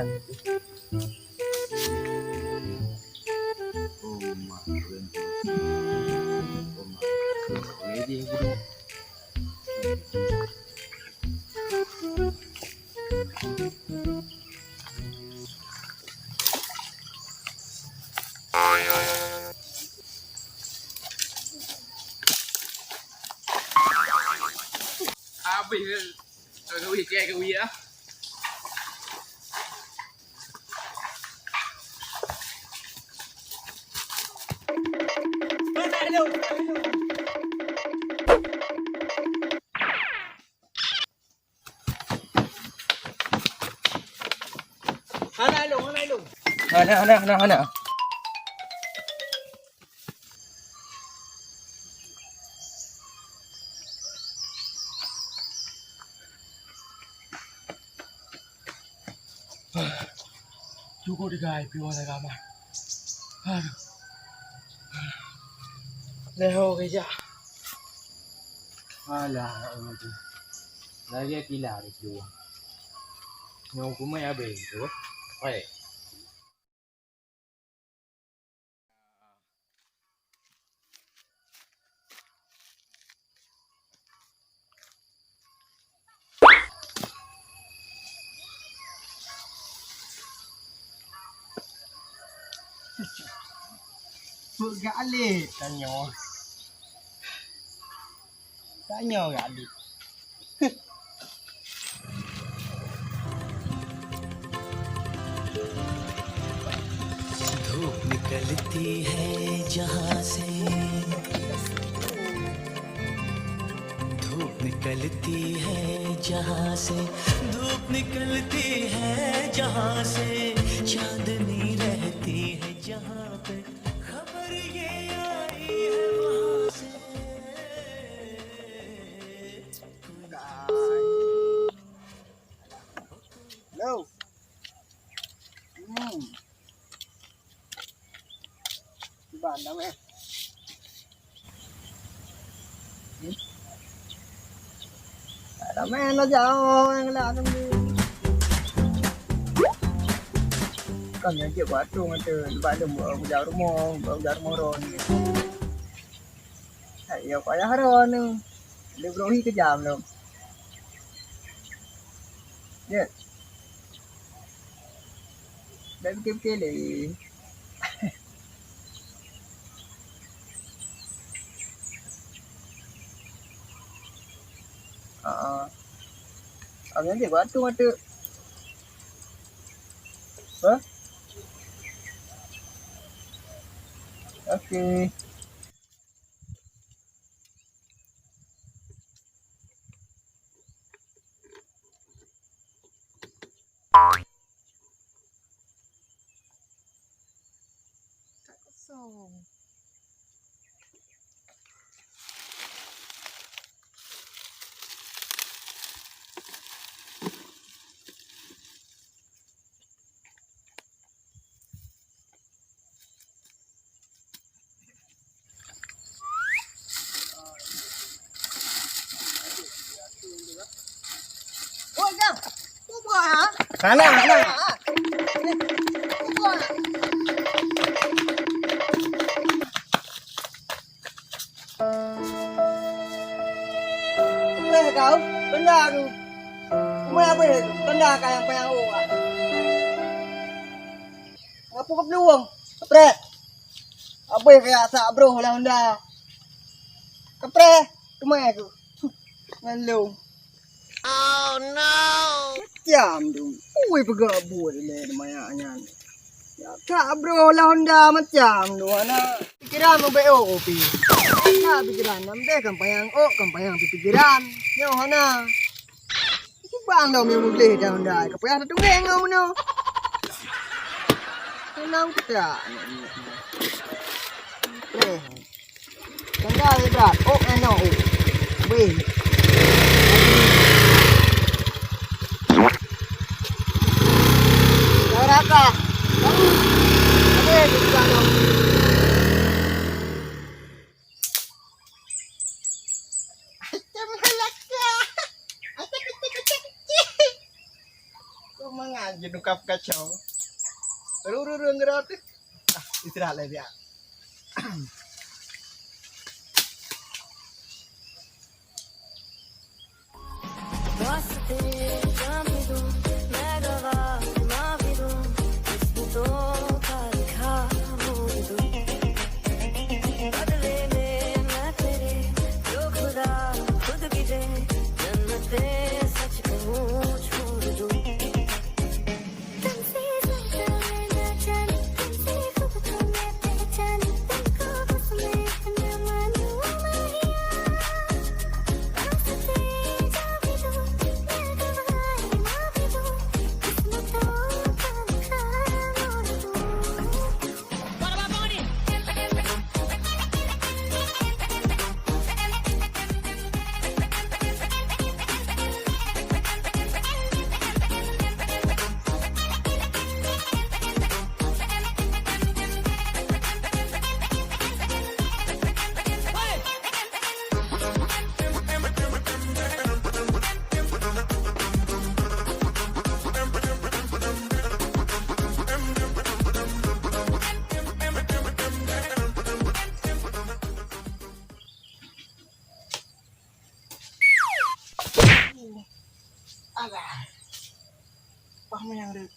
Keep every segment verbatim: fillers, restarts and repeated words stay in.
Habéh ke? Kawin, kawin, kawin ah. Hana ilong, hana ilong. Hana, hana, hana, hana. Cukup digai piwan agama. Aduh. Leho keja. Alah, Allah tu. Lagi kila di situ. Nyong kumai habis tu. Hai. Peugalek tanyoe. Tanyoe galek. धूप निकलती है जहां से, धूप निकलती है जहां से, धूप निकलती है जहां से, चांदनी रहती है जहां पे, खबर ये आई है वहां से। Hello. Hmm. Kiban dah meh. Hmm. Dah meh, nak jauh yang lah tunggu. Kan yang cek batu ngata, lepas tu buat kerja rumah, buat kerja rumah ron. Hai, ya payah ron tu. Dia berohi kejam tu. Ya. Dah fikir-fikir lé. Haa. Abang nanti buat tu mata. Apa? Okey. Tak kosong. Hana, hana. Bèh kau, tanda aku. Kumai abéh tanda ka nyang panyang ôk ah. Ngapu ka peuluwang, kapreh. Abéh kaya sak broh lam honda. Kapreh, kumai aku. Ngon lôn. Oh no. Macam tu. Ui, peugah buet lé manyak nyan. Ya, tak bro lah honda macam tu, anak. Pikiran mu B O pi. Anak pikiran, nam deh kan payang, oh, kan payang pi pikiran. Nyoh, anak. Bang dong yang mugleh dah honda. Kau payah datang deh ngau meno. Tenang kita. Preh. Tangga hebat. Oh, eh, no. Oh. Weh. Neraka. Baru. Ada yang buka dong. Macam malaka. Kau mangat. Jeunukam kacau. Rururung rot. Ah, istirahat lagi ya. Alah. Pah manyang deh.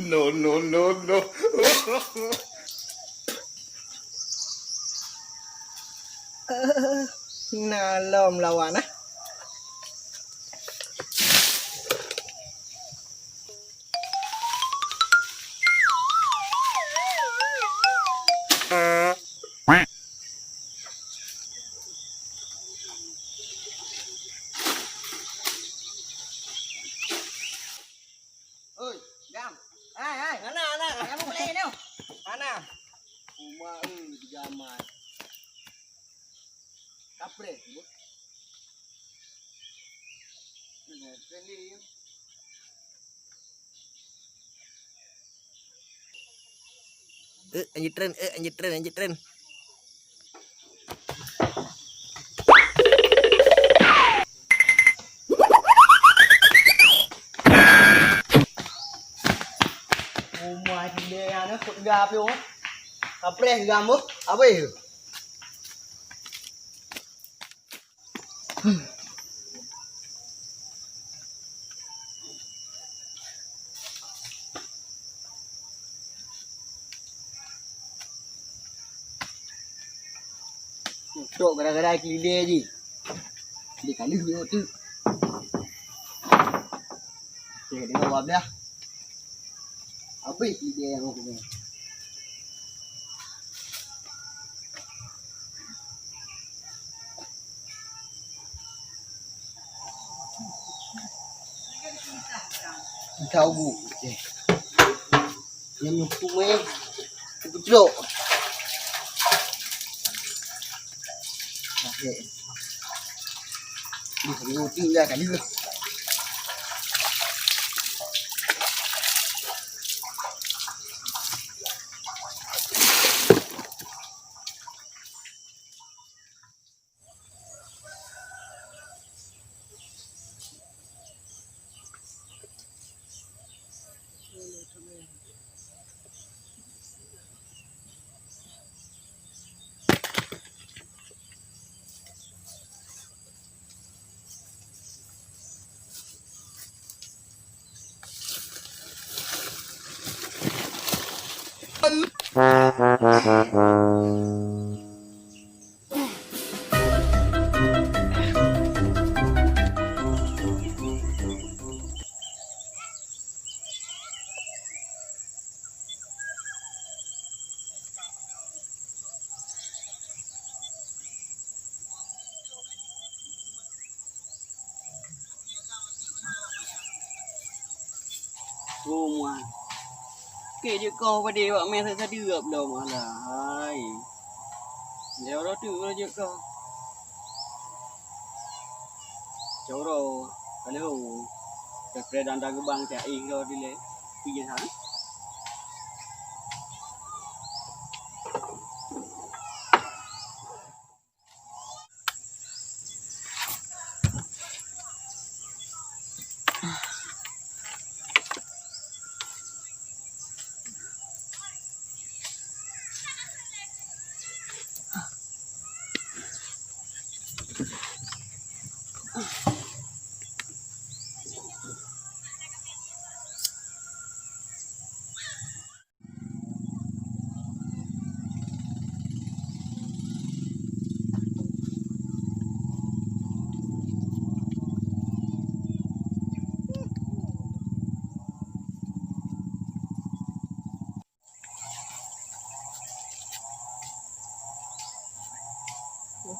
No, no, no, no. Eh, na lom lawan, ah. Oi, Gam. Hai, hai. Hana, hana. Kamu boleh ni. Hana. Uma, eh, digamai. Kapreh, Bu. Ini, sendiri. Eh, anjing tren, eh, anjing tren, anjing tren. Oh, mai dia anak kut gap yo. Kapreh gam, oh. Apa itu? Tok gara-gara keulilé jih. Di kali dia tu. Okey, tengok babah. Habis keulilé nyang aku punya. Tahu bu. Okey. Yang mutu meh. Kepecok. Okey. Ni roti dah kali tu. Oh, muah. Keu jeuet koh padé wak mè sa-sa deup lom, alah, hai. Lhèe uroe teuk jeuet koh. Coro, ka lheueh. Ka preh dan-dan geubang cak éh lom dilèe. Pijah, ha?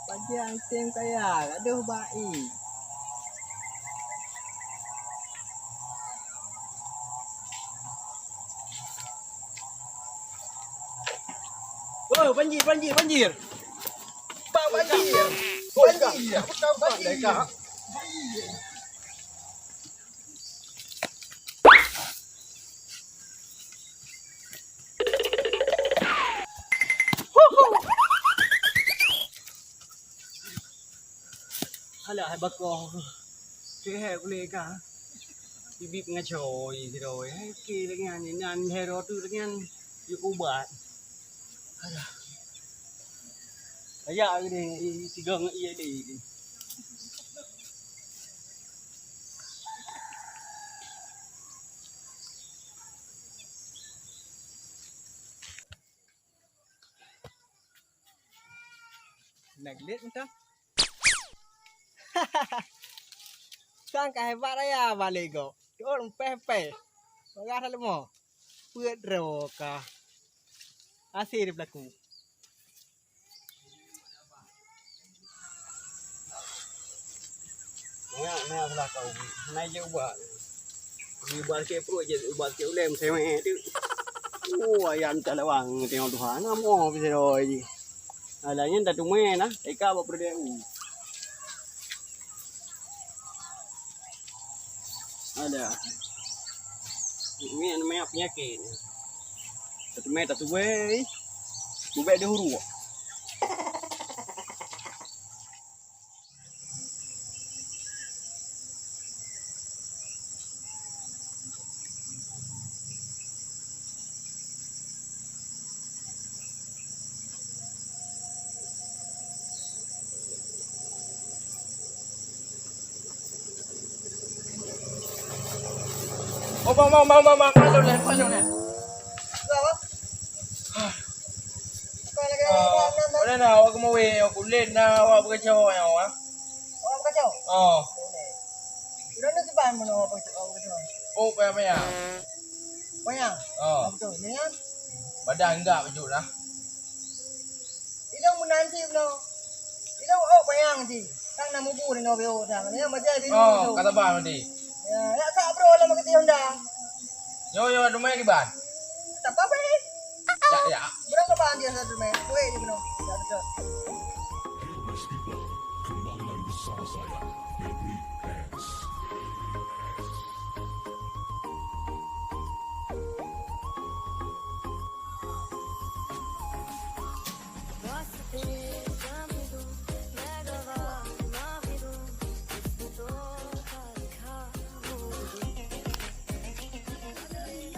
Pajan tem kaya, aduh bai. Oh, banjir, banjir, banjir. Pak, banjir. Banjir. Banjir. Alah, hai bakoh. Keu hai kulé ka. Bibit ngaco sidroe. Hai ke lagèe nyan, nan hai roh tu lagèe nyan. Yuk ubat. Alah. Ayak gini, i, i, tiga ngon ié deh. Nak lihat entah. Sang ka hebat raya balik go. Tur empeh-empeh. Bagah dah leumo. Peuet droe ka. Aséh di pelaku. Nyak, nyak salah kau. Nai je ubat. Ubat ke pruet je, ubat ke ulèe meuseumé tu. Oh, ayam talawang tengok tuha. Namo bisa doi ji. Alah nyan dah tumé nah, eka bak peureudèe u. Ada. Ini namanya penyakit. Satu meter suwei. Ubek dihuru. Oh, bang, bang, bang, bang, bang, masuk ni, masuk ni. Ah, mana nak awak kemawin, awak kulit nak awak berkacau, ya, awak. Awak berkacau? Oh. Udah nak kiban mana awak berkacau? Oh, payah, payah. Payah? Oh. Betul, ni kan? Badan enggak kejut lah. Idong meunan cit bunoe. Idong ôk panyang cit. Kan na mubu di noe beo sang. Ni macam bini tu. Oh, kata bang tadi. Ya, ya tak bro lah mengerti Honda. Yo, yo, rumah kiban. Tak apa-apa ni. Ya, ya. Berapa bang dia satu rumah? Boleh je bunoe. Ya, betul. Hey, West people, kembali lagi bersama saya, Febri Hands.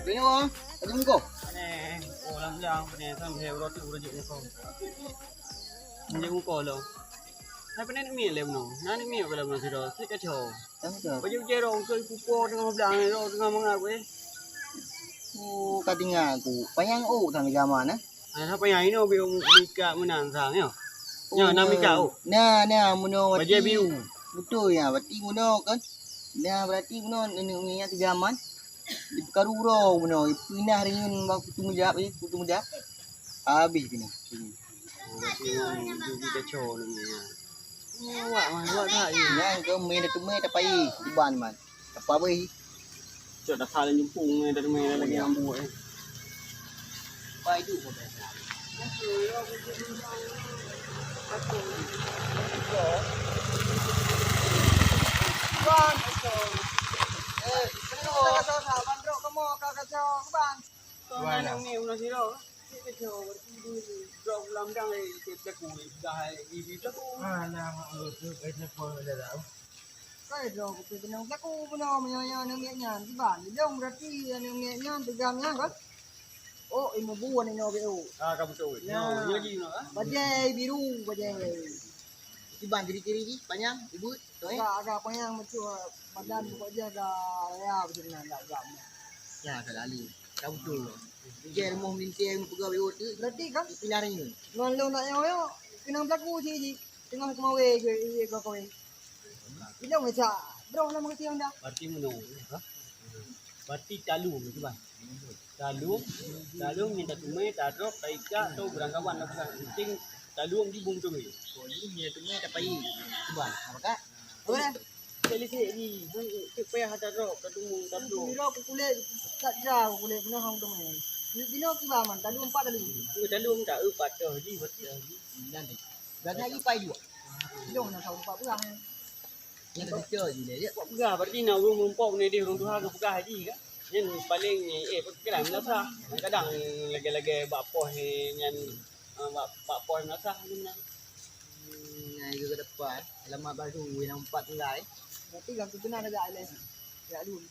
Bini wah, ada muka. Aneh, oh, lam bilang, aneh, sampai berarti udah jadi muka. Jadi muka lo. Hai, peunan miet lé bunoe. Na miet ka lam sidroe, sit kacau. Baju jerong ke pupo tengah blang, tengah mangat weh. Oh, ka tinggai aku. Panyang ôk sang zaman, eh? Ah, panyang inoe biu mika meunan sang, nyo. Nyo, na mika ôk. Na, na, meunoe. Bajèe biu. Beutôi, ya, berarti meunoe kan. Na, berarti meunoe nenek moyang zaman. Di peukaru uroe meunoe, pinah ringun bak kutu meujak, eh, kutu meujak. Habéh pinah. Awak mah, awak that, ya. Nyan keuh mé teumé tapayi, uban man. Tapabéh. Cok dasar lé jumpung ni dari mana lagi ambuk eh. Pai tu pun biasa. Bang, eh, kacau, bang, bro, kamu kacau, bang. Kau nanya ni, ulah siro. Cik kacau, berarti dulu. Bro, ulang dang, eh, cek pelaku, eh, dah, eh, ibi pelaku. Ah, nah, eh, eh, eh, siapa dah tahu? Kai droe kupeue keunong pelaku bunoe meunyoe nyan nyan nyan kiban. Ilong berarti nyan nyan peugah nyan kan? Oh, ilmu buan inoe geu. Ah, ka beutôi. Ya. Nyoe, nyoe ji nyoe, ah. Bajai biru, bajai. Kiban ciri-ciri ji, panyang, ibu, tu, eh? Agak, agak panyang betul. Badan pokok jih agak raya betul nyan, agak, agak. Ya, tak lalu. Ka beutôi. Jai rumoh meulintang peugah beut tu. Berarti kan? Itu lari ni. Ngon lo nak nyoe, nyoe, keunong pelaku ji, ji. Teungoh keumawe keu, keu, keu, keu. Ilong ngecak. Broh lam keusiang dah. Berarti meunoe, ha? Berarti talung, cuba. Talung, talung nyang tateumé, tadrop, taikak, atau beurangkawan lah bukan. Penting talung di bung teumé. Oh, jadi nyang teumé tapayi. Cuba, apa kak? Apa dah? Cek listrik ni, cek payah tadrop, tadung, tadrop. Biro ku kulit, tak jauh kulit, kena hang dong ni. Ni bino kiba man, talung empat talung. Ni talung tak, eh, patah ji, patah ji. Sembilan tadi. Berarti lagi pai dua. Ilong nak tahu empat belas. Yang ketiga je dia, ya. Buat peugah, berarti nak ureueng meureumpok ni deh, ureueng tuha geupeugah haji kan. Nyan paling, eh, peugah meulasah. Kadang lagèe-lagèe bak poh ni nyan, eh, bak, bak poh meulasah ni meunan. Hmm, nyan ke depan, alamat baru yang empat nilai. Berarti dah kena dah, Alai. Ya, dulu.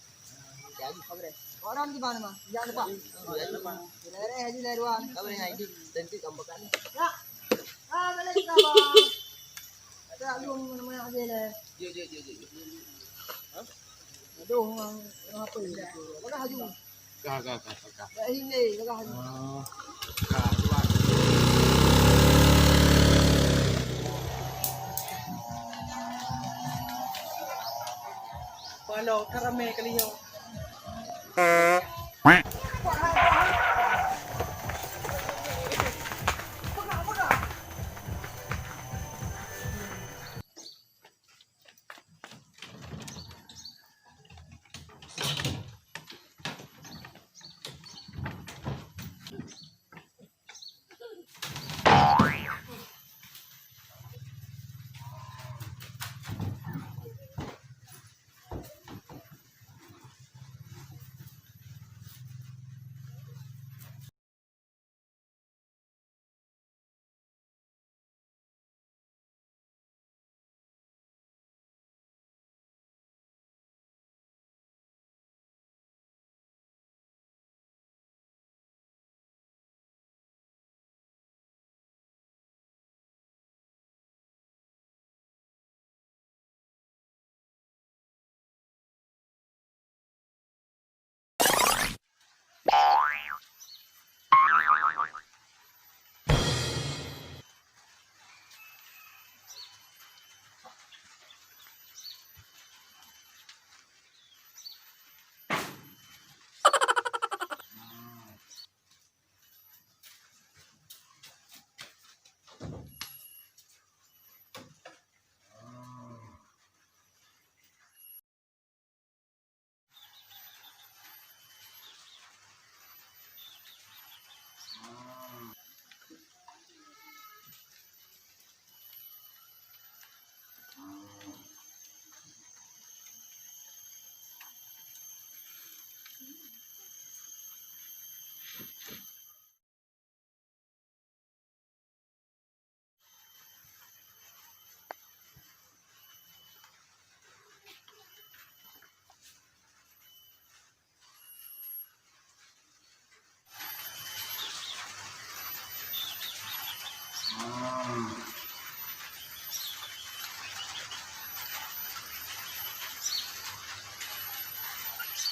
Jadi, kau boleh. Orang di mana, Mang? Jangan lupa. Boleh, boleh, haji, boleh, dua. Kau boleh, haji. Tentu kamu kan. Ya. Ah, balik ke abang. Ada alun nama yang haji, leh. Yo, yo, yo, yo, yo. Aduh, orang, orang apa ni? Mana haji? Ka, ka, ka, ka, ka. Tak hingga, mana haji? Ah. Ka, dua. Palo, ka ramé kali nyoe.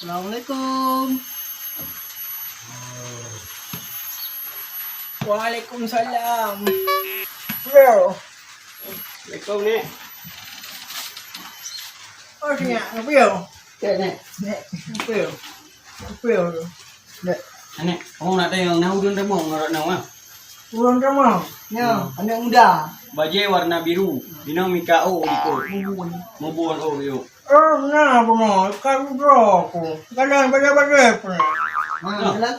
Assalamualaikum. Waalaikumsalam. Bro. Assalamualaikum, Nek. Oh, senyap, ngapain? Cek, Nek. Nek, ngapain? Ngapain? Nek. Nek, kamu nak tanya, nah, udun temu ngarok nang, ah? Udun temu. Ya, hmm. Anak muda. Bajai warna biru. Bina Mika, oh, ikut. Mubun. Mubun, oh, yuk. Oh, na bunoe, ka rudroe ku. Kadang bajèe-bajèe pun. Ha, jalan.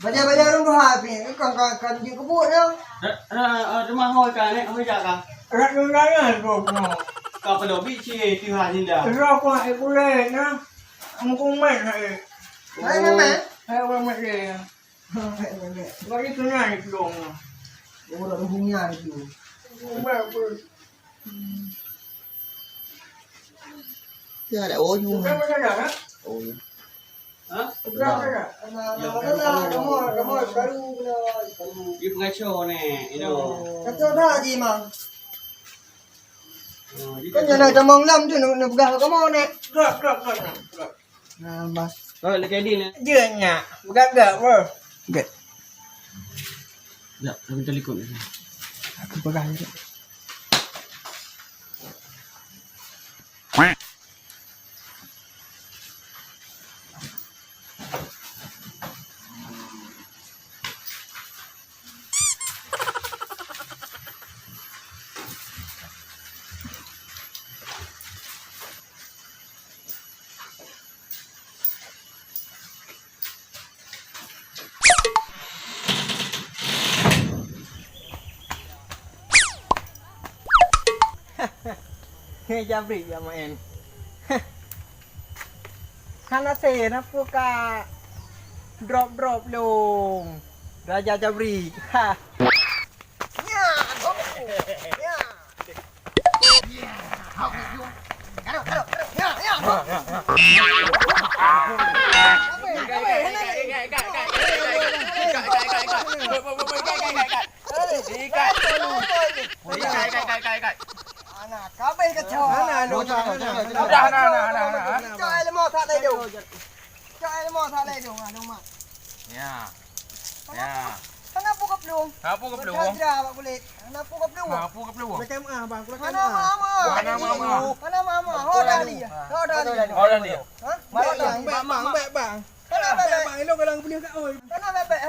Bajèe-bajèe ureueng tuha pih. Kan, kan, kan jeuet keu buet nyoe. Ra-, ra-, ra-, teuma hôi ka, nek, hôi jak ka. Rat nyan tu bunoe. Ka peulobi cit tuha sinda. Rat ku hak kulét na. Mukung mat hak. Hai, mat, mat. Hai, mat, mat dia. Bagi tu nyan di peulong. Oh, dah hubungi nyan tu. Ya, ada oh, you. Bukan macam dah, ha? Oh, ya. Ha? Bukan macam dah. Nah, nah, nah, nah, kamu, kamu baru kena, baru. Dia pengacau ni, you know. Kacau dah, Haji, Mang. Oh, dia kan kacau. Jangan ada tamong lam tu, nak, nak pegang kamu ni. Gerak, gerak, gerak, gerak. Nah, bas. Oh, lagi dia ni. Dia nyak. Gagak, bro. Gak. Ya, aku cari ikut ni. Aku pegang je. Hei, Jabri, ya main. Hana se, na pu ka drop-drop lung. Raja Jabri. Ha. Ya, go. Ya. Ikat. Ikat, ikat, ikat, ikat. Ana, kabeh kacau. Ana, ana, ana, ana. Udah, ana, ana, ana, ana. Cok ilmu tak laju. Cok ilmu tak laju, ah, Lung Mak. Ya. Ya. Kenapa ke pelung? Kenapa ke pelung? Kenapa ke pelung? Kenapa ke pelung? Kenapa ke pelung? Macam ah, bang, keluarkan. Mana mama? Mana mama? Mana mama? Ho dah dia. Ho dah dia. Ho dah dia. Ha? Bang, bang, bang, bang, bang. Kenapa, bang? Bang, bang, elok kalau boleh kat oi. Kenapa, bang?